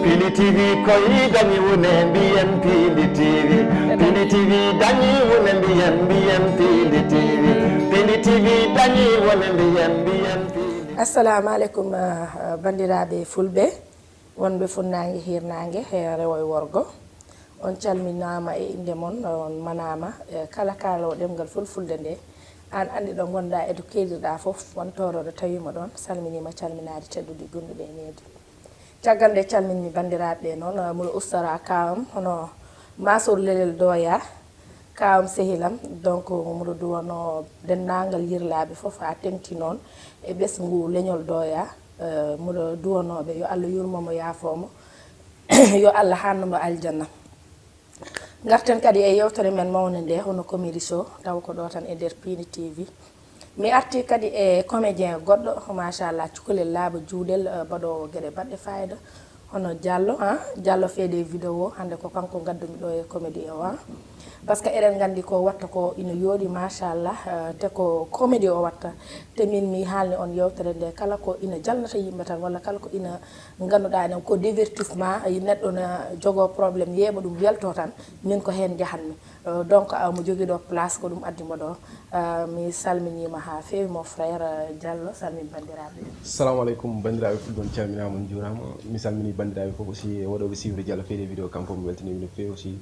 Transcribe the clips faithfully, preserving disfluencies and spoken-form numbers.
Pindi T V koy dañi wune mbiyen Pindi T V. Pindi T V dañi wune mbiyen mbiyen Pindi T V. Pindi T V dañi wune mbiyen mbiyen Pindi. Assalamu aleykum, ah, ah, banndiraaɓe fulɓe, wonɓe funnaange, hiirnaange, e rewo e worgo. On calminaama e innde mon, on manaama, e kala kaaloowo ɗemngal fulfulde nde. Aan anndi ɗo ngonɗaa e to keediɗaa fof, won tooroɗo tawiima ɗoon, salminiima calminaade tedduɗi gonɗuɗi e needi. Caggal nde calminmi banndiraaɓe ɓe noon, miɗo ustara kaawam hono Mansour Lelel Doya, kaawam sehilam, donc miɗo duwanoo denndaangal yirlaaɓe fof haa teŋti noon e ɓesngu leñol Doya, eh, miɗo duwanooɓe yo Allah yurmo mo, yaafoo mo, yo Allah haannu mo aljanna. Ngarten kadi e yewtere men mawnde nde, hono Comedy Show, taw ko ɗo tan e nder Pindi T V. Mi arti kadi e comédien goɗɗo, machallah, cukalel laaɓa juuɗel, eh, baɗoowo geɗe baɗɗe fayida, hono Diallo, ah, Diallo fait des vidéos, hannde ko kanko ngaddumi ɗo e comédie o, ah. Parce que eɗen nganndi ko watta ko ina yooɗi, machallah, eh, te ko comédie o watta. Te min mi haalni on yewtere nde, kala ko ina jalnata yimɓe tan, walla kala ko ina ngannduɗaa enen ko divertissement, neɗɗo na jogoo problème, yeeɓa ɗum, weltoo tan, min ko heen njahatmi. Euh, donc, awa mo jogii ɗo place, ko ɗum addi mo ɗo. Euh, mi salminiima haa feewi, mon frère, euh, Diallo, salmin banndiraaɓe. Salamu aleykum, banndiraaɓe fulɓe, on calminaama, on njuuraama. Mi salminii banndiraaɓe fof aussi, e waɗooɓe suivre Diallo Fait des vidéos, kamɓe fof mi weltiniiɓe no feewi aussi.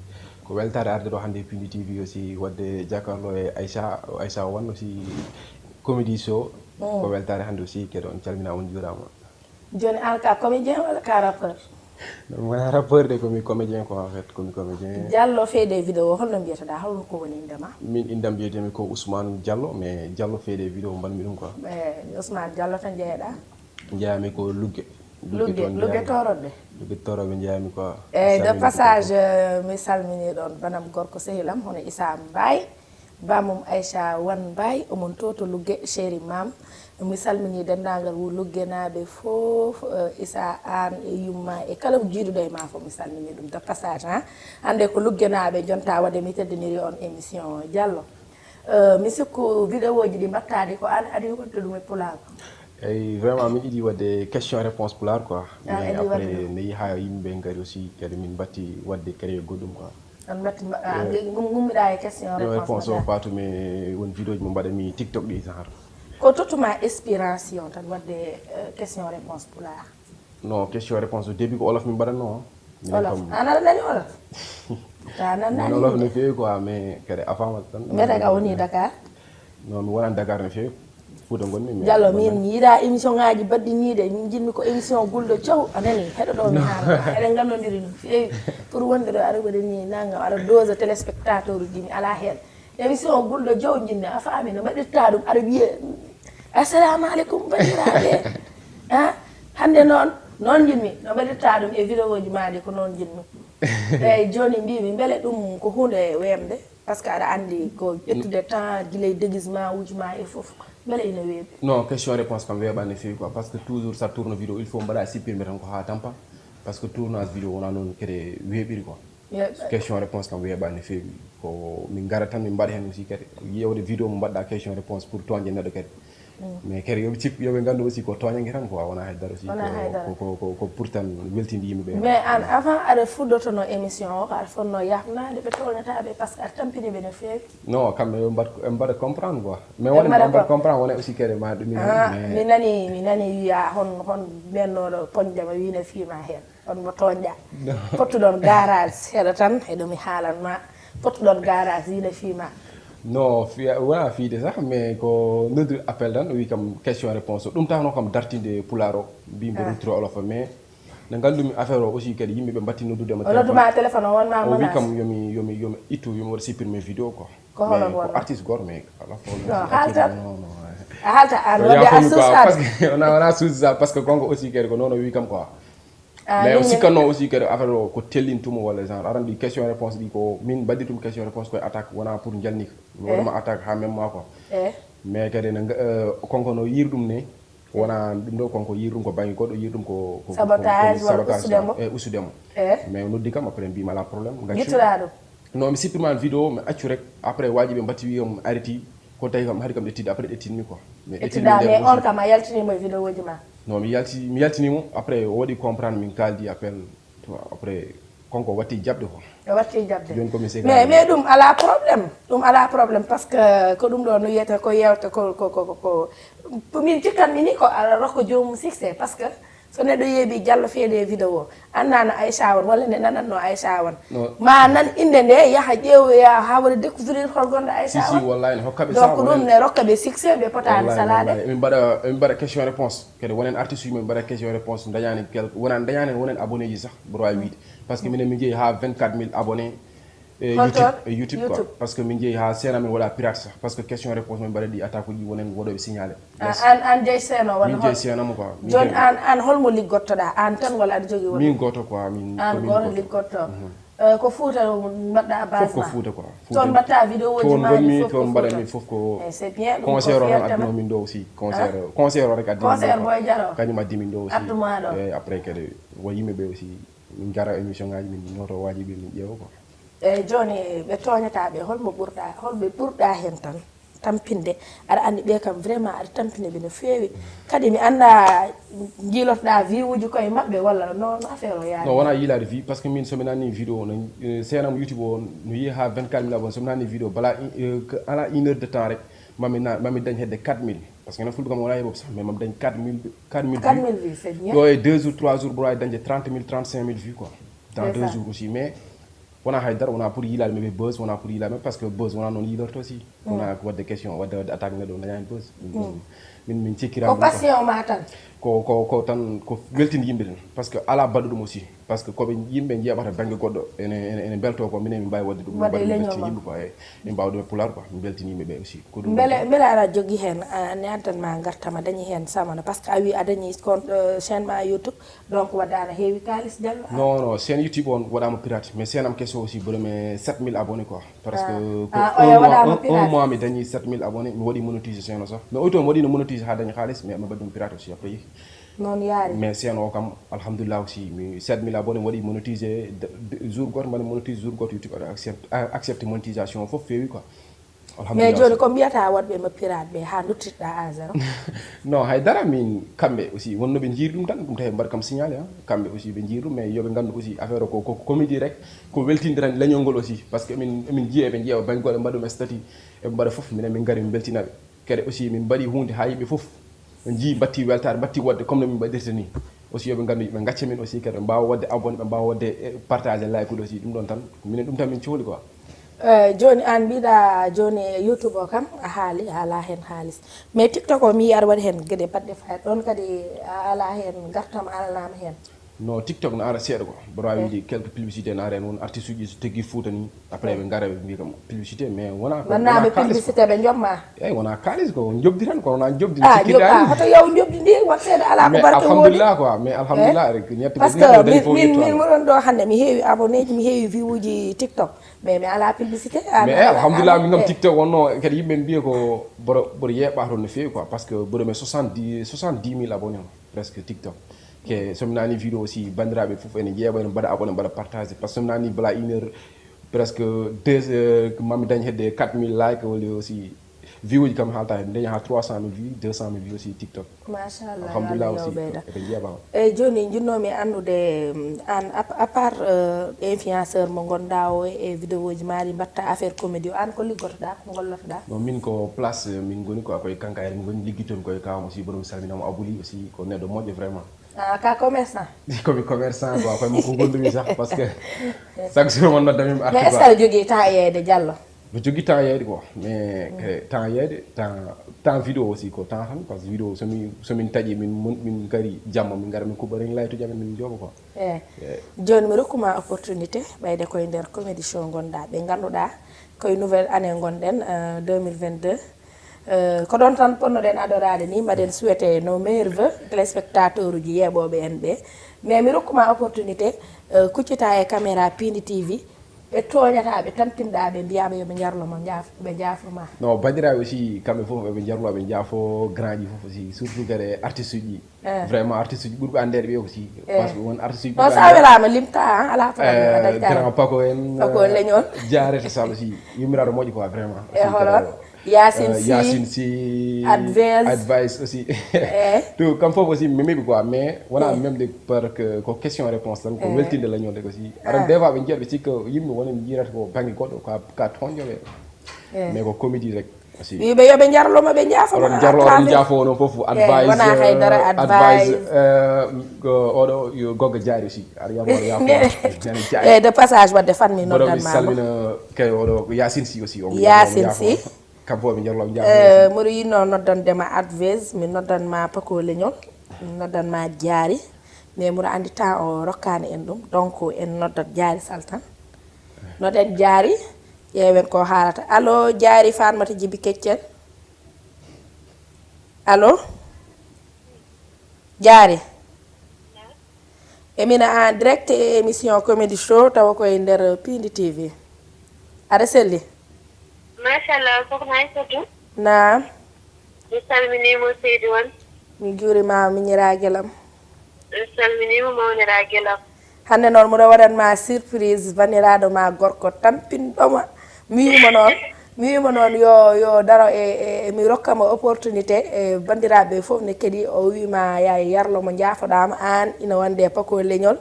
Ko weltaare arde ɗo hannde e Pindi T V aussi, waɗde jakarlo e Aïcha, Aïcha Wane aussi, Comedy Show. Mm. Ko weltaare hannde aussi, kadi on calminaama, on njuuraama. Jooni, aan ka comédien walla ka rappeur? Non, mi wonaa rappeur de, ko mi comédien quoi, en fait, ko mi comédien. Diallo fait des vidéos, holno mbiyata-ɗaa, holko woni innde maa? Min, innde am mbiyetee-mi ko Ousmane Diallo, mais Diallo fait des vidéos mbaɗmi ɗum quoi. Eh, Ousmane Diallo tan njeyaɗaa? Njeyaa-mi ko Lugge. Lugge, toon Lugge njeyaa-mi. Tooroɓe? Lugge Tooroɓe njeyaa-mi quoi. Eh, de passage, euh, mi salminii ɗoon banam gorko sehil am, hono Issa Mbaye. Bamum Aïcha Wane Mbaye, omon to to Lugge, chéri mam. Mi salminii denndaangal wu Luggenaaɓe fof, eh, Issa, aan e yumma e kala ko jiiduɗo e maa fof, mi salminii ɗum de passage, ha. Hannde ko Luggenaaɓe jonta waɗde mi teddiniri on émission Diallo. Eh, mi sikku vidéoji ɗi mbaɗtaa ɗi ko aan adii waɗde ɗum e Pulaar. Eyi, vraiment, min yiɗi waɗde question réponse Pulaar quoi. Ah, mais yiɗi après, waɗde ɗum. Nde yii haa yimɓe ngari aussi, kadi min mbatti waɗde créé goɗɗum quoi. On mbatti mba-, ah, eh, ngummiɗaa e question réponse o mbaɗaa? Fatou, mais won vidéoji mo mbaɗa mi TikTok ɗi genre. Ko tottuma inspiration tan waɗde, eh, question réponse Pulaar? Non, question réponse au début ko Wolof min mbaɗatnoo. Minen Wolof? Kam an aɗa nani Wolof? A nani Wolof no feewi quoi, mais kadi a faamat tan. Mbete ka woni Dakar? Non, mi wonani Dakar no feewi. Fuuta ngonmi, mais Diallo, min mi yiɗaa émission ŋaaji baɗɗiniiɗe, min njiɗmi ko émission gulɗo jaw, a nani, heɗo ɗo mi haala, eɗen nganndondiri no feewi, pour wonde ɗo aɗa waɗi ni nanngam, aɗa doosa téléspectateur uji, mi alaa heen. Émission gulɗo jaw njiɗmi, a faami, no mbaɗirta ɗum, aɗa wiya, "Assalamu aleykum, banndiraaɓe." Ah, hannde noon, noon njiɗmi, no mbaɗirta ɗum e vidéo ji maa ɗi, ko noon njiɗmi. Eeyi, jooni mbiimi, mbele ɗum ko huunde weeɓnde? Parce que aɗa anndi ko ƴettude temps, gila e déguisement uji ma e fof, mbele ina weeɓi? Non, question réponse kam weeɓaani no feewi quoi, parce que toujours ça tourne vidéo, il faut mbaɗa supprimer tan ko haa tampa, parce que tournage vidéo wonaa noon kadi weeɓiri quoi. Weeɓaani. Question réponse kam weeɓaani no feewi, ko min ngara tan min mbaɗa heen aussi kadi, yeewde vidéo mo mbaɗɗa question réponse pour tooñde neɗɗo kadi. Mm. Mais kadi yo ɓe cikku, yo ɓe nganndu aussi ko tooñanke tan quoi, wonaa hay dara aussi. Wonaa ko, hay dara. Ko, ko, ko, ko pour tan weltinde yimɓe ɓe. Mais aan, avant aɗa fuɗɗotonoo émission o, aɗa fotnoo yaafnaade ɓe tooñataa ɓe, parce que aɗa tampini ɓe no feewi. Non, kamɓe yo mbaɗ, yo mbaɗa comprendre quoi. Mais wona mbaɗa comprendre, wona aussi kadi ma ɗum. Ah, mais mi nani, mi nani wiya hon, hon ɓennooɗo poñde ma wiine fiima heen. On mo tooñɗaa. Non. Pottuɗon garage, heɗo tan, heɗo mi haalan ma. Pottuɗon garage, ina fii ma. Non, fi-, wonaa fiide sax, mais ko noddu appel tan, o wi kam question réponse. Ɗum tan hono kam dartinde pulaar o, mbi mbo rutiro olof, mais no nganndumi affaire o aussi kadi yimɓe ɓe mbatti noddude ma. O noddu ma téléphone, o won ma menace. O wi kam yomi, yomi, yomi ittu, yomi waɗa supprimer vidéo quoi. Ko hono mais ko artiste goto, mais ala fo. Non, haalta. Non, non, a haalta, an wadde a suusaat. Parce que on a, on a suusa, parce que kanko aussi kadi ko noon o wi kam quoi. Ah, mais o sikkatno aussi kadi affaire o ko tellintuma walla genre, aran ɗi question réponse ɗi ko min mbaɗi tum question réponse koye attaque, wona pour jalnika. Mi waɗuma attaque ha même ma quoi. Eh. Mais kadi ne, euh, kanko no yiiri ɗum ne, wona ɗum ɗo kanko yiiri ɗum ko bangge goɗɗo, yiiri ɗum ko, ko, ko, ko sabotage, walla sabotage, usudemo. Eh, usudemo. Eh. Mais o noddi kam après mbima ala problème. Ngaccu. Gittuɗa ɗum? Non, mi supprimani vidéo, mi accu rek. Après waji ɓe mbatti wi on arrêti, ko tawi kam hari kam ƴettide, après ƴettinmi quoi. Mais ƴettinmi nden mais aussi. On kam a yaltinimo e vidéo ji ma? Non, mi yalti mi yaltini mo, après o waɗi comprendre, min kaldi appel. To après, kanko watti jaɓde ko. O watti jaɓde. Joni ko mi sega mais mais ɗum ala problème, ɗum ala problème parce que ko ɗum ɗo no wiyata ko yewta ko ko ko ko min cikkanmi ni ko ala rokko joomum succès parce que so neɗɗo yeebi Diallo feede vidéo annano Aïcha won walla nde nananno Aïcha won ma nan inde nde yaha ƴeewoya ha waɗa découvrir hol gonɗo Aïcha won. Wallahi ne hokkaɓe donc ɗum ne rokka ɓe succès ɓe potani salade. Min mbaɗa min mbaɗa question réponse kadi wonen artiste uji men mbaɗa question réponse dañani quelque wona dañani wonen abonné ji sax mboɗo wawi wiide. Parce que minen min jeeyi ha vingt quatre mille abonné e youtube e youtube quoi. Parce que min jeeyi ha sena min waɗa pirate sax parce que question réponse min mbaɗa ɗi attaque uji wonen waɗoɓe signalé. An an jeyi seno walla min jeeyi senamo quoi. Joni an an holmo liggottoɗa an tan walla aɗa jogui woɗ min goto quoi. Min an goto liggotto. Ko Fouta mbaɗɗa base fof ko Fouta quoi. Toon mbaɗta vidéo ji toon gonmi toon mbaɗanmi fof ko. Eh, c'est bien ɗum ko concert o tan adduno min ɗo aussi. Concert concert o rek adduno concert boy jaro kañum addi min ɗo aussi. Attuma ɗo. Eyi après kadi wo yimɓe ɓe aussi min gara émission ngaji min noto wajiɓe min ƴeewa quoi. Eyi joni ɓe toñataɓe holmo ɓurɗa holɓe ɓurɗa hen tan tampinde? Aɗa andi ɓe kam vraiment aɗa tampina ɓe no feewi kadi mi anda jiilotoɗa vie uji koye mabɓe walla no no affaire o yaari? Non wona yiilade vie parce que min somi nanni vidéo no seenam youtube o no yeehi ha vingt quatre mille abonné somi nanni vidéo bala ala une heure de temps rek mami na mami dañ hedde quatre mille parce que enen fulɓe kam wona yeɓoɓe sax mais mami dañ quatre mille quatre mille quatre mille vie c'est bien ɗo e deux jours trois jours mboɗo wawi dañde trente mille trente cinq mille vie quoi dans deux jours aussi mais wona haydara wona pour yiilade mi ɓe buzz wona pour yiilade mi parce que buzz wona noon yiilorto aussi wona ko wadde question wadde wadde attaque neɗɗo dañani buzz min min cikkira ko passion ma tan ko ko ko tan ko weltinde yimɓe tan parce que ala baɗɗo ɗum aussi parce que koɓe yimɓe jeeɓata banggue goɗɗo ene ene belto ko minen min mbawi wadde ɗum wadde leñol yimɓe quoi e min mbawa ɗum e pular quoi min beltini yimɓe ɓe aussi ko ɗum beele beele aɗa jogui hen ne antan ma gartama dañi hen samana parce que a wi a dañi compte chaîne ma youtube Donc wadde aɗa heewi kaalis Diallo. Non non, chaîne YouTube on waɗama pirate, mais chaîne am keso aussi boɗo me sept mille abonnés quoi. Parce que ko un mois un mois mi dañi sept mille abonnés, mi waɗi monétisé chaîne o sax. Mais oy to mi waɗino monétisé ha dañi kaalis, mais mi waɗi ɗum pirate aussi après yeehi. Noon yaari. Mais chaîne o kam alhamdulillah aussi mi sept mille abonnés mi waɗi monétisé jour goto mbaɗi monétisé jour goto YouTube aɗa accepte accepte monétisation o foof feewi quoi. Mais joni ko mbiyata wonɓe mo pirate ɓe ha duttiɗɗa à zéro? Non haydara min kamɓe aussi wonno ɓe jiiri ɗum tan ɗum tawi mbaɗa kam signalé a kamɓe aussi ɓe jiiri ɗum mais yoɓe gandu aussi affaire o ko ko comédie rek ko weltinde tan leñol ngol aussi parce que emin emin jiiya eɓe jeewa bañgol ɓe mbaɗa ɗum statut eɓe mbaɗa foof minen min gari min beltinaɓe kadi aussi min mbaɗi hunde ha yimɓe foof ɓe jii batti weltare batti wodde comme no min mbaɗirta ni aussi yoɓe gandu ɓe gacca min aussi kadi ɓe mbawa wodde abonné ɓe mbawa wodde partage like ude aussi ɗum ɗon tan minen ɗum tan min cohli quoi. Eyi joni an mbiɗa joni e youtube o kam a haali a ala hen haalis mais tiktok o mi yi aɗa waɗi hen gueɗe baɗɗe fayida ɗon kadi a ala hen gartam a alanama hen. No tiktok no ara seeɗa quoi mboɗo wawi wide quelque publicité no ara hen won artiste uji so tegui fouta ni après ɓe gara ɓe mbi kam publicité mais wona ko wannaɓe publicité ɓe jomma. Eyyi wona kalis ko jobdi tan kono wona jobdi a joɓa hoto yaw jobdi ndi won seeɗa ala ko barke wodi alhamdulillah quoi mais alhamdulillah rek ñetti parce que min min moɗon ɗo hande mi heewi abonné ji mi heewi vue uji tiktok mais mi ala publicité mais alhamdulillah min kam tiktok wonno kadi yimɓe mbiya ko boɗo boɗo yeeɓa toon no feewi quoi parce que boɗo men soixante dix soixante dix mille abonné presque tiktok ke somi nani vidéo aussi bandiraɓe foof ene jeeɓa ene mbaɗa abonné mbaɗa partagé par ce que somi nani bala une heure presque deux heures mami dañ hedde quatre mille like wala aussi vue uji kam haalta hen daña ha trois cent mille vue deux cent mille vue aussi tiktok. Machallah yo Allah ɓeyda. Eyyi joni jinnomi andude an à part influenceur mo gonɗa o e vidéo ji ma ɗi mbatta affaire comédie o an ko liggotoɗa ko gollotoɗa? Non min ko place min goni ko koye Kankayel min goni ligguitomi koye kawam aussi boɗo mi salminamo Abouli aussi ko neɗɗo moƴƴo vraiment. Ah, ka commerçant? Komi commerçant quoi, koye makko gondumi sax parce que chaque jour mon nodda min arti. Mais est-ce que aɗa jogui temps yeyde Diallo? Mi jogui temps yeyde quoi, mais temps yeyde temps temps vidéo aussi ko temps tan parce que vidéo somi somin taƴi min min gari jamma min gara min kuɓɓa ring light uji amen min jooɓa quoi. Eyi joni mi rokkuma opportunité ɓeyde koye nder comédie show gonɗa ɓe ganduɗa koye nouvelle année gonɗen deux mille vingt-deux. Ko ɗon tan ponnoɗen adoraade ni mbaɗen souhaité nos meilleurs vœux téléspectateur uji yeeɓooɓe en ɓe mais mi rokkuma opportunité kuccita e caméra Pindi T V ɓe tooñata ɓe tampinɗa ɓe mbiyaɓe yoɓe jarlo ma jaaf ɓe jaafo ma. Non bandiraɓe aussi kamɓe fof ɓe jarlo ɓe jaafo grand ji fof aussi surtout kadi artiste uji. Vraiment artiste uji ɓurɓe andeede ɓe aussi. Parce que won artiste uji non sa welama limta a ala problème. Grand Paco en. Paco en leñol. Jarete sal aussi yummiraɗo moƴƴo quoi vraiment. E holo. Yasin Euh, si Yasin si Advice. Advice aussi. Eh. Tout comme foofu aussi mi meeɓi quoi, mais wona Eh. même de par que ko question réponse tan ko Eh. weltinde leñol de aussi. Ah. Aɗa des fois ɓe jiyata ɓe sikka yimɓe wona mi yiyata ko bangge goɗɗo ka ka toñjoɓe. Eh. Mais ko comédie rek aussi. Wiɓe yoɓe jarlo ma ɓe jaafo Oɗon jarlo oɗon jaafo onon fof. Advice wona haydara advice Advice. Euh, ko oɗo yo gogga jaari aussi. Aɗa jarlo aɗa yaafo. E de passage wadde fan mi Boɗo mi noddan ma mo. Salmina kay oɗo ko Yasin si aussi. O Yasin si. Kam fof mi jarlo mi jaafo. Eh, mboɗo yinno noddande ma Advice, mi noddan ma Pako Leñol, mi noddan ma Jaari, mais mboɗo andi temps o rokkani en ɗum, donc en noddat Jaari Sall tan. Noɗen Jaari, ƴeewen ko haalata. Allo, Jaari Fatmata Jibi Keccel. Allo? Jaari. Emina en direct e émission Comedy Show tawa koye nder Pindi T V. Aɗa selli? Machallah, sokhna Aissatou. Naam. Mi salminima seydi on. Mi juurima miñiraagelam. Mi salminima mawniraagelam. Hannde noon mboɗo waɗan ma surprise, banndiraaɗo ma gorko tampinɗo ma. Mi wiima noon, mi wiima noon yo yo daro e, e mi rokka mo opportunité e banndiraaɓe fof ne kadi o wiima ya yarlo mo jaafoɗaama aan ina wonde e Pako Leñol,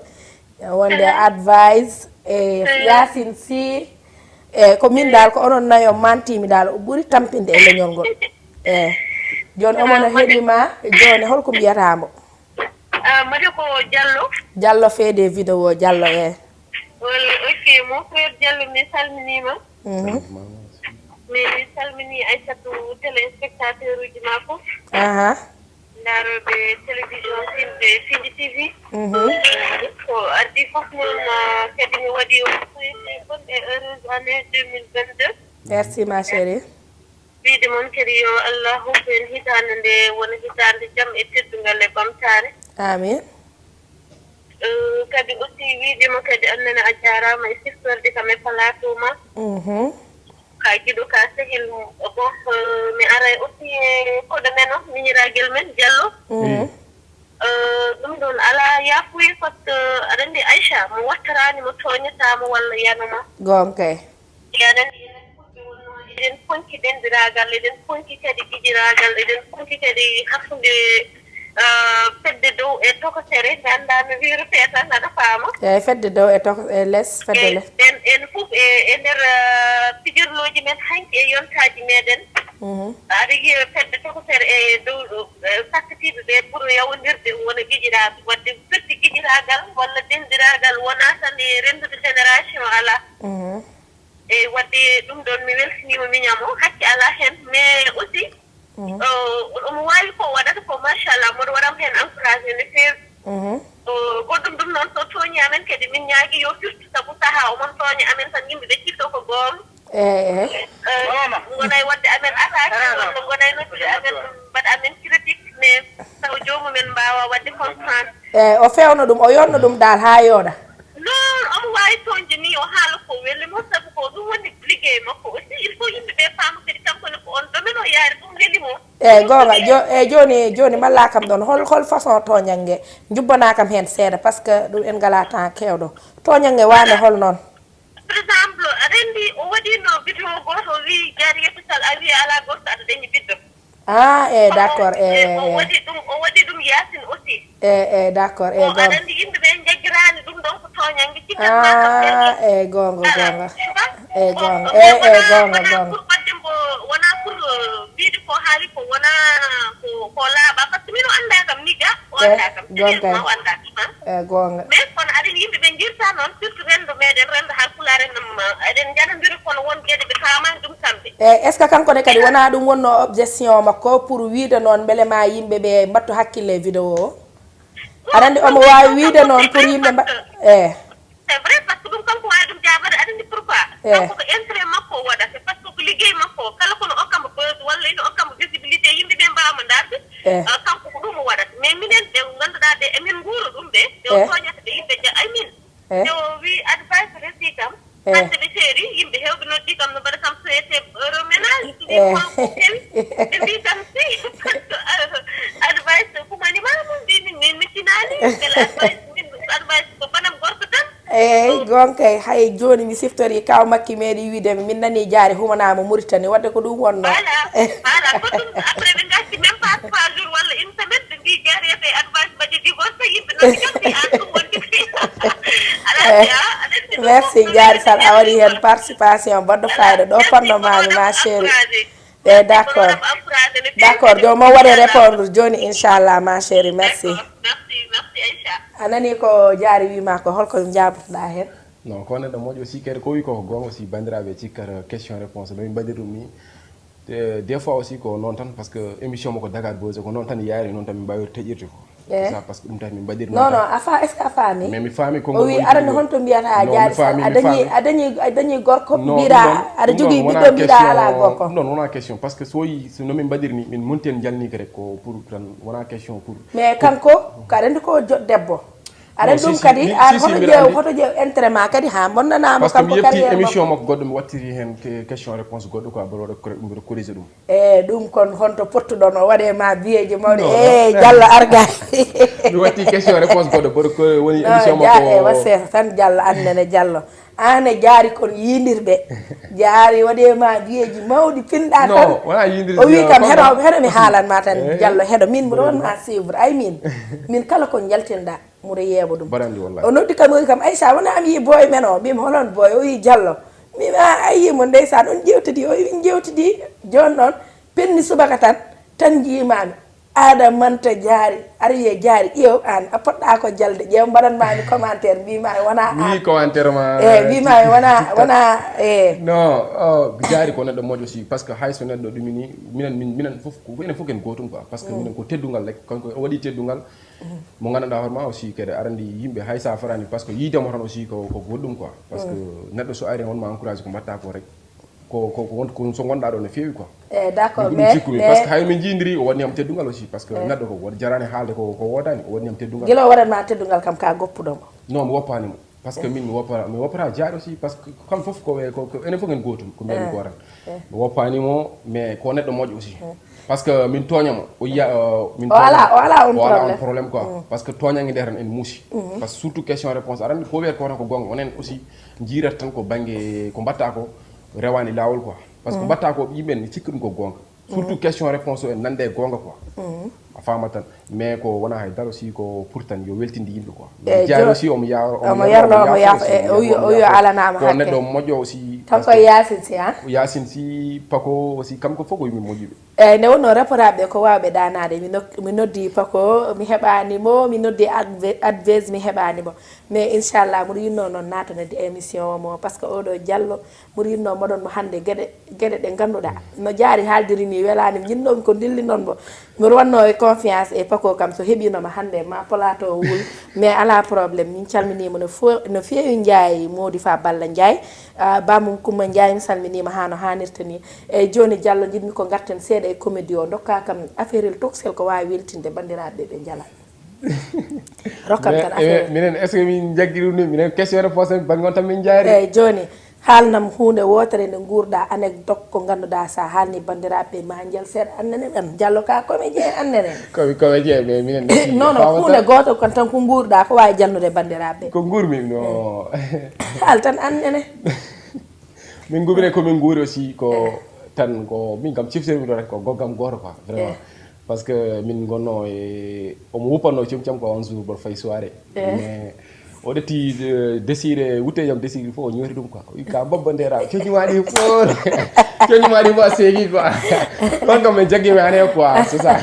ina wonde Advice e Yasin si e ko min dal ko onon nayo mantimi dal o ɓuri tampinde e leñol ngol. E jooni omo no heɗima jooni holko mbiyata mo? Ah, mbaɗi ko Diallo. Diallo feede vidéo Diallo e Wol ok, mon frère Diallo, mi salminima. Mhm. Mi salmini Aissatou, téléspectateur uji ma fof. Aha. Ndaroɓe télévision filde Fiji T V. Mhm. Ko addi fof noon, ah, kadi mi waɗi on souhaité bonne et heureuse année deux mille vingt-deux. Merci ma chérie. Wiide moon kadi yo Allah hokku en hitaande nde wona hitaande jam e teddungal e ɓamtaare. Amin. Eh, kadi aussi wiidema kadi annene a jaaraama e siftorde kam e plateau ma. Mhm. Ka jiɗo ka sehil bof, eh, mi ara aussi e koɗo men o miñiragel men Diallo. Mhm. Eh, ɗum ɗon ala yafuye par ce que aɗa anndi Aïcha mo wattarani mo tooñata mo walla yanoma. Goonga kay. Aɗa anndi eɗen fuɗɓe wonno eɗen ponki dendiraagal, eɗen ponki kadi giƴiraagal, eɗen ponki kadi hakkunde eh, fedde dow e tokosere, mi anndaa no wiirtee tan, aɗa faama. Eeyi, fedde dow e toko e les, fedde E les. En en fof e e nder eh, pijirlooji men hanki e yontaaji meɗen. Mhm. Aɗa yiya fedde tokosere e dow eh, sakkitiiɓe ɓe ɓuri yawndirde wona giƴiraaɓe. Waɗde firti giƴiraagal walla dendiraagal wonaa tan e renndude génération alaa. Mhm. Eyi, waɗde ɗum ɗon mi weltiniima miñam o, hakke alaa heen, mais aussi Mhm. eh, omo waawi ko waɗata ko machallah, mboɗo waɗam heen encouragé no feewi. Mhm. Eh, goɗɗum ɗum noon so tooñi amen kadi min ñaagi yo firtu, sabu sahaa omon tooña amen tan yimɓe ɓe cifto ko goonga. Eeyi eeyi. Eh, wonay waɗde amen attaqué walla ngonay noddude amen mbaɗa amen critique, mais taw joomumen mbaawa waɗde comprendre. Eeyi, o fewno ɗum, o yonno ɗum dal haa yooɗa. Non, omo waawi tooñde ni o haala ko weli mo, sabu ko ɗum woni liggey makko aussi. Il faut yimɓe ɓe paama kadi kanko ne ko on domaine o yaari, ɗum weli mo. Eeyi goonga. Jo- eeyi jooni jooni mballa kam ɗoon hol hol façon tooñannge njubbana kam heen seeɗa par ce que ɗum en ngalaa temps keewɗo. Tooñannge waande hol noon? Par exemple, aɗa anndi o waɗino vidéo gooto o wii Jariyatu Sall a wii alaa gorko aɗa dañi ɓiɗɗo. Ah eeyi, d'accord. Eeyi O eeyi. waɗi ɗum, o waɗi ɗum Yaasin aussi. Eeyi eeyi, d'accord. Eeyi Aɗa goonga. Anndi yimɓe ɓe njaggiraani ɗum ɗon ko tooñannge, cikkatma kam Ah ɓe. eeyi goonga goonga. Eeyi goonga. Eeyi goonga. Eeyi eeyi Goonga wonaa goonga. pour waɗde mbo wonaa pour eh, wiide ko haali ko wonaa ko ko laaɓa, par ce que min o anndaa kam ni ga o Eeyi anndaa kam goonga. Sérieusement o anndaa kam. Eeyi goonga. Mais kono aɗen yimɓe ɓe njirta noon, surtout renndo meɗen, renndo halpulaar en, eɗen njanondiri kono won geɗe ɓe paamaani ɗum kamɓe. Eeyi est ce que kanko ne kadi wonaa ɗum wonno objection makko pour wiide noon mbele ma yimɓe ɓe mbattu hakkille e vidéo o? Aɗa anndi omo waawi wiide noon pour yimɓe mba eeyi. C'est vrai, par ce que ɗum kanko waawi ɗum jaabade, aɗa anndi pourquoi? Eeyi. Kanko ko intérêt makko o waɗata, par ce que ko liggey makko o, kala kono okkamo buzz walla ina okkamo visibilité yimɓe ɓe mbaawamo ndaarde. Eeyi. Ah, kanko ko ɗum o waɗata, mais minen ɓe ngannduɗaa ɓe emin nguura ɗum ɓe ɓe o Eeyi. Tooñata ɓe yimɓe ja ay min. Eeyi. Ɓe o wii advice resi kam. Eeyi. Hannde ɓe seeri yimɓe heewɓe noddi kam no mbaɗa kam souhaité heureux ménage. Ɗi Eeyi. Ko kewi ɓe mbii kam si. Advice kumani ma mum mbii min min mi tinaani. Mbele advice min advice ko banam gorko tan. Eyyi, gonkay, hay joni mi siftori kaw makki meeɗi wiide mi, min nani Jaari humanama Mauritanie, wadde ko ɗum wonno. Voilà, voilà, ko ɗum. Après ɓe gatti même pas trois jours walla une semaine, ɓe mbi Jaari yeeɓe advance baɗi divorce, yimɓe noon gatti an ɗum wonde fi. Ala fiya, aɗa anndi ɗum Merci fof Jaari Sall, a waɗi hen participation baɗɗo fayida ɗo ponno mami ma chérie. Eyyi, d'accord. D'accord, joni mo waɗe répondre joni inchallah ma chérie, merci. Merci, merci Aïcha. A nani ko Jaari wima ko, holko jabotoɗa hen? Non, ko neɗɗo moƴƴo aussi kadi ko wi ko ko gonga aussi, bandiraɓe cikkata question réponse no min mbaɗir ɗum ni. Te des fois aussi ko noon tan, parce que émission mo ko Dakar Buzz, ko noon tan yaari, noon tan min mbawir teƴirde ko. Eh. Ça, parce que ɗum tan min mbaɗir Non, non, a fa est ce que a faami? Mais mi faami ko O wi aɗa anndi honto mbiyata Non, Jaari mi faami, Sall, a mi dañi faami. A dañi a dañi gorko Non, mbiɗa ɗum ɗon- aɗa ɗum jogui ɗon wona ɓiɗɗo mbiɗa question- ala gorko. Ɗum ɗon wona question, parce que so yi so no min mbaɗir ni, min monti en jalni kadi ko pour tan, wona question pour. Mais kanko ko aɗa anndi ko jo- debbo. Aɗa Non, anndi ɗum si, si, kadi mi- an si, si, hoto mbiɗa ƴeew anndi. Hoto ƴeew intérêt ma kadi ha bonnanama Parce que mi kanko yefti carrière émission makko. Makko goɗɗo, mi wattiri hen que- question réponse goɗɗo quoi, mboɗo waɗa corri- mboɗo corrigé ɗum. E ɗum kon honto pottuɗon o waɗe ma biyeji mawɗi Non, e non. Jallo arga. Mi watti question réponse goɗɗo, mboɗo ko woni émission Jaari e Makko. Wassere tan Jallo annene Jallo. An e Jaari kon yindirɓe. Jaari waɗe ma biyeji mawɗi pinɗa tan. Non, wona yindirde O wi yo kam comme heɗo ça. heɗo mi haalan ma tan Eh. Jallo heɗo min mboɗo won ma suivre ay min. Min kala ko jaltinɗa mboɗo yeeɓa ɗum. Mboɗo anndi wallahi. O noddi kam o wi kam Aïcha wona mi yi boy men o mbimi holon boy o wi Jallo. Mbimi a ayi mo ndeysaan on jewtidi o wi jewtidi. Joni noon penni subaka tan tan jimami. Aɗa manta Jaari aɗa wiya Jaari ƴeew an a poɗɗa ko jalde ƴeew mbaɗanmami commentaire mbimami wona Mi an. yi commentaire ma. E mbimami wona wona e. Non, oh, Jaari ko neɗɗo moƴƴo aussi, parce que hay so neɗɗo ɗumini, minen min minen fof ko enen fof ken gotum quoi, parce que minen ko teddungal rek, kanko o waɗi teddungal mo ganduɗa hoore ma aussi kadi aɗa anndi yimɓe hay sa farani, parce que yiidemo tan aussi ko ko goɗɗum quoi, parce que neɗɗo so ari wonma encouragé ko mbatta ko rek, ko ko ko won ko so gonɗa ɗo no feewi quoi. E d'accord Ko ɗum mais cikkumi, mais parce que hay min jiidiri o waɗni am teddungal aussi, parce que neɗɗo ko won jarani haalde ko ko wodani, o waɗni am teddungal. Gila o waɗanma teddungal kam ka goppuɗomo. Non, mi woppanimo. Parce que min mi woppa mi woppata Jaari aussi, parce que kam fof ko we- ko ko enen fof en gotum, ko mbiyami ko tan. Mi woppanimo, mais ko neɗɗo moƴƴo aussi. Parce que min tooñamo o yiya euh, min O ala tooñamo. O ala on O ala on problème. Problème quoi, parce que tooñange nde tan en muusi. Parce que surtout question réponse aɗa anndi ko wiyata ko tan ko gonga, onen aussi jiirata tan ko banggue ko mbatta ko rewani lawol quoi, parce que ko mbatta ko yimɓe ne cikka ɗum ko gonga. Surtout question réponse o en nande e gonga quoi. A faama tan, mais ko wona hay dara aussi ko pour tan yo weltinde yimɓe quoi. E Jaari jo- aussi omo yaro omo yarno omo yaafo e o wi o wi o alanama ko hakke. Neɗɗo moƴƴo aussi. Kanko e Yacine Sy ha. Yacine Sy, Paco aussi, kamɓe fof ko yimɓe moƴƴuɓe. Eyyi nde wonno reporaɓe ko wawɓe danade mi nok- mi noddi Paco mi heɓanimo, mi noddi Adve- Advez mi heɓanimo. Mais inchallah mboɗo yinno noon natanede émission o mo par ce que oɗo Jallo mboɗo yinno mboɗon mo hande gueɗe gueɗe ɗe ganduɗa no Jaari haaldiri ni welani mi yinnomi ko dilli noon mbo. Mboɗo wanno e confiance e Paco kam so heɓinoma hande ma plateau wul. Mais ala problème min calminima no fo- no fewi Ndiaye Mody Fa Balla Ndiaye. Ah, bamum Coumba Ndiaye mi salminima ha no hanirta ni. Eyyi joni Jallo jiɗmi ko garten seeɗa e comédie o dokka kam affaire el toksel ko wawi weltinde bandiraɓe ɓe jala. Rokkam tan affaire. Minen est ce que min jaggi ɗum ni, minen question réponse bangon tan min jaari. Eyyi joni haalnam hunde wotere nde guurɗa anecdote ko ganduɗa sa haalni bandiraɓe ma jal seeɗa annene ɓen Jallo ka comédien annene. Komi comédien mais minen Non non hunde goto kon tan ko guurɗa ko wawi jalnude bandiraɓe. Ko guurmi no. Haal tan annene. Min guurmi komin guuri aussi ko tan ko min kam ciftirmi ɗo tan ko goggam goto quoi vraiment. Par ce que min gonno e omo wuppanno comcam ko on jour mboɗo fayi soirée. Mais o ƴetti Désiré wutte yam Désiré fof o ñooti ɗum quoi, o wi ka mbabba ndera coñi ma ɗi fof. Coñi ma ɗi fof a seegi quoi. Ɗon kam min jaggimi ane quoi c'est ça.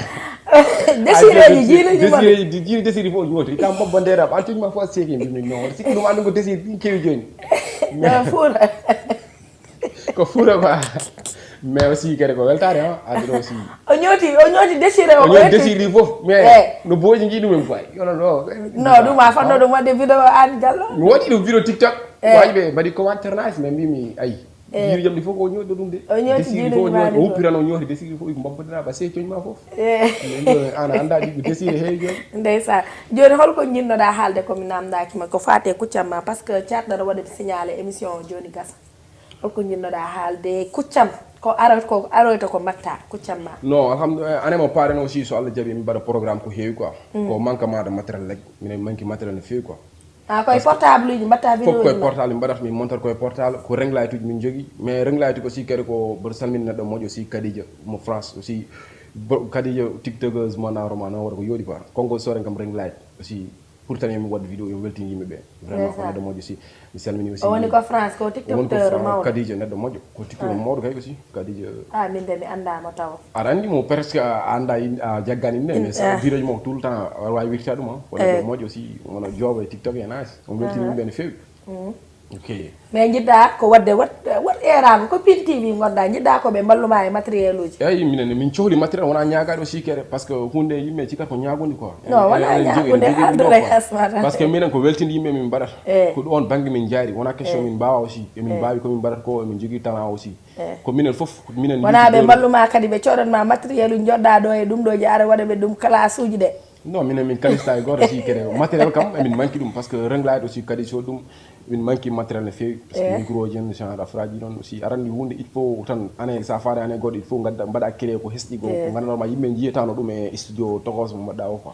Desireji jiiluji mon. Desireji jiili Désiré fof o ñooti ka mbabba ndera an coñi ma fof a seegi mbimi non sikki ɗum andu ko Désiré ɗin kewi joni. Fuura. Ko fuura quoi. Mais aussi kadi ko weltare ha adduɗo aussi. O ñooti o ñooti Désiré o o ñooti Désiré fof mais no booji jii ɗumen quoi yono ɗo. Non ɗum a fanno ɗum wadde vidéo an Jallo. Mi waɗi ɗum vidéo TikTok. Waji ɓe mbaɗi commentaire nice mais mbimi ayi. Jiiru jamɗi fof ko o ñootɗo ɗum de. O ñooti Désiré jiiru fof mbaɗi o fof. Uppirano o ñooti Désiré fof ko mbabba ndera ba sey coñi ma fof. An a anda ɗiɗi Désiré heewi joni. Ndeysan. Joni holko jinnoɗa haalde komi namdaki ma ko fate kuccam ma par ce que carɗa no waɗa signalé émission o joni gasa. Holko jinnoɗa haalde kuccam ko aroyta ko aroyta ko mbatta kuccam ma. Non alhamdulillah anen mo paɗen aussi so Allah jaaɓi min mbaɗa programme ko heewi quoi. Ko manquement de matériel rek minen manque matériel no feewi quoi. Ah, koye portable uji mbatta vidéo uji. Fof koye portable mbaɗata, min montor koye portable, ko ring light uji min jogii. Mais ring light aussi kadi ko mboɗo salmini neɗɗo moƴƴo aussi, Kadija mo France aussi. Kadija tiktokeuse mo na roma na wata ko yooɗi quoi. Konngol soren kam ring light aussi. Pourtant yomi waɗ vidéo, yomi weltin yimɓe ɓe. Vraiment ko neɗɗo moƴƴo aussi. Mi salmini aussi. O woni ko France, ko tiktokeuse mawɗo. Kadija neɗɗo moƴƴo, ko tiktokeuse mawɗo kay aussi. Kadija. Ah, min de mi anndaa mo taw. Aɗa anndi mo presque a anndaa, a jaggani inde, mais sa vidéo mo tout le temps aɗa waawi wirta ɗum. Ko neɗɗo moƴƴo aussi, wona jooɓo e tiktok e nice. Omo weltini yimɓe no feewi. Ok. Mais njiɗɗa ko waɗde wat wat eraago ko Pin T V ngonɗa, njiɗɗa ko ɓe mballuma e matériel uji? Eyi, minen min cohli matériel, wona ñaagaade aussi kere, parce que hunde yimɓe cikkat ko ñaagundi quoi. Non, wona ñaagude, alɗo lay hasmata. Parce que minen ko weltinde yimɓe min mbaɗata. Ko ɗo on bannge min jaari, wona question min mbaawa aussi. Emin mbaawi ko min mbaɗata ko, emin jogii talent aussi. Ko minen fof, minen wona ɓe mballuma kadi, ɓe coɗanma matériel uji, joɗɗa ɗo e ɗum ɗo je ara waɗa ɓe ɗum classe uji ɗe. Non, minen min kalista e gooto si kede matériel kam emin manki ɗum, parce que ring light aussi kadi so ɗum min manki matériel no feewi, parce que micro ji en genre affaire aji ɗon aussi arani hunde il faut tan ane sa faade ane goɗɗo il faut gadda mbaɗa créé ko hesɗi go ko gandanoma yimɓe jiyatano ɗum e studio tokos mo mbaɗɗa o quoi.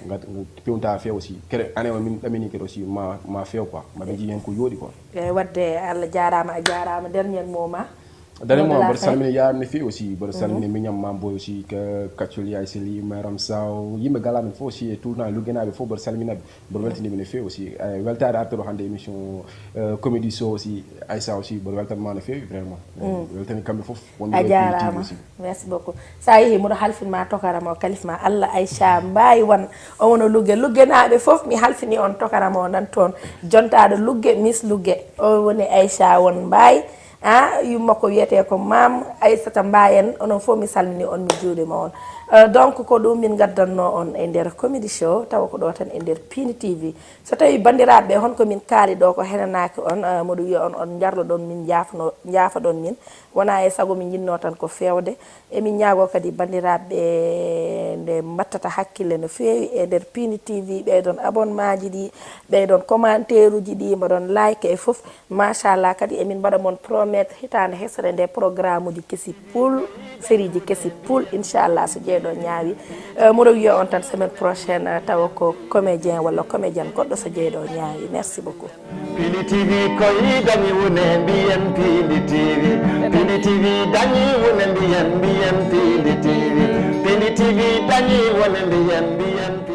Gad pewnta feew aussi kede ane o min ɗamini kede aussi ma ma feew quoi maɓe jii hen ko yooɗi quoi. Eyyi, wadde Allah jarama, a jarama, dernier mot ma. Dane mo mboɗo salmini yaram no feewi aussi, mboɗo salmini miñam ma mboy aussi, kaccol yaay seli maram saw yimɓe gala men fof aussi e tout le temps luggenaɓe fof mboɗo salminaɓe. Mboɗo weltiniɓe no feewi aussi. Weltare artuɗo hande émission comédie show aussi. Aissa aussi mboɗo weltanma no feewi vraiment. Weltani kamɓe fof wonɓe a jarama aussi. Merci beaucoup. Sa yeehi mboɗo halfinma tokarama o kalifma Allah, Aissa mbawi won. O wono lugge luggenaɓe fof mi halfini on tokarama o nan toon. Jontaɗo lugge miss lugge o woni Aissa won mbawi. A yumma ko wiyete ko mam Aissata Mbayen, onon fof mi salmini on mi juurima on. Donc ko ɗum min gaddanno on e nder comédie show tawa ko ɗo tan e nder Pini T V. So tawi bandiraɓe hon ko min kaali ɗo ko henanaki on, moɗo wiya on on jarloɗon min jafno jafoɗon min. Wona e sago min jinno tan ko fewde. Emin ñaago kadi bandiraɓe nde mbattata hakkille no feewi e nder Pini T V, ɓeydon abonnement ji ɗi, ɓeydon commentaire uji ɗi, mbaɗon like e fof. Machallah kadi emin mbaɗa mon promettre hitande hesere nde programme uji kesi pul, série ji kesi pul inchallah so jeeɗo ñaawi. Mboɗo wiya on tan semaine prochaine tawa ko comédien walla comédienne goɗɗo so jeeɗo ñaawi. Merci beaucoup. Pili T V koy dañi wune mbiyen Pili T V. Pili T V dañi wune mbiyen mbiyen Pili T V. Pili T V dañi wune mbiyen mbiyen.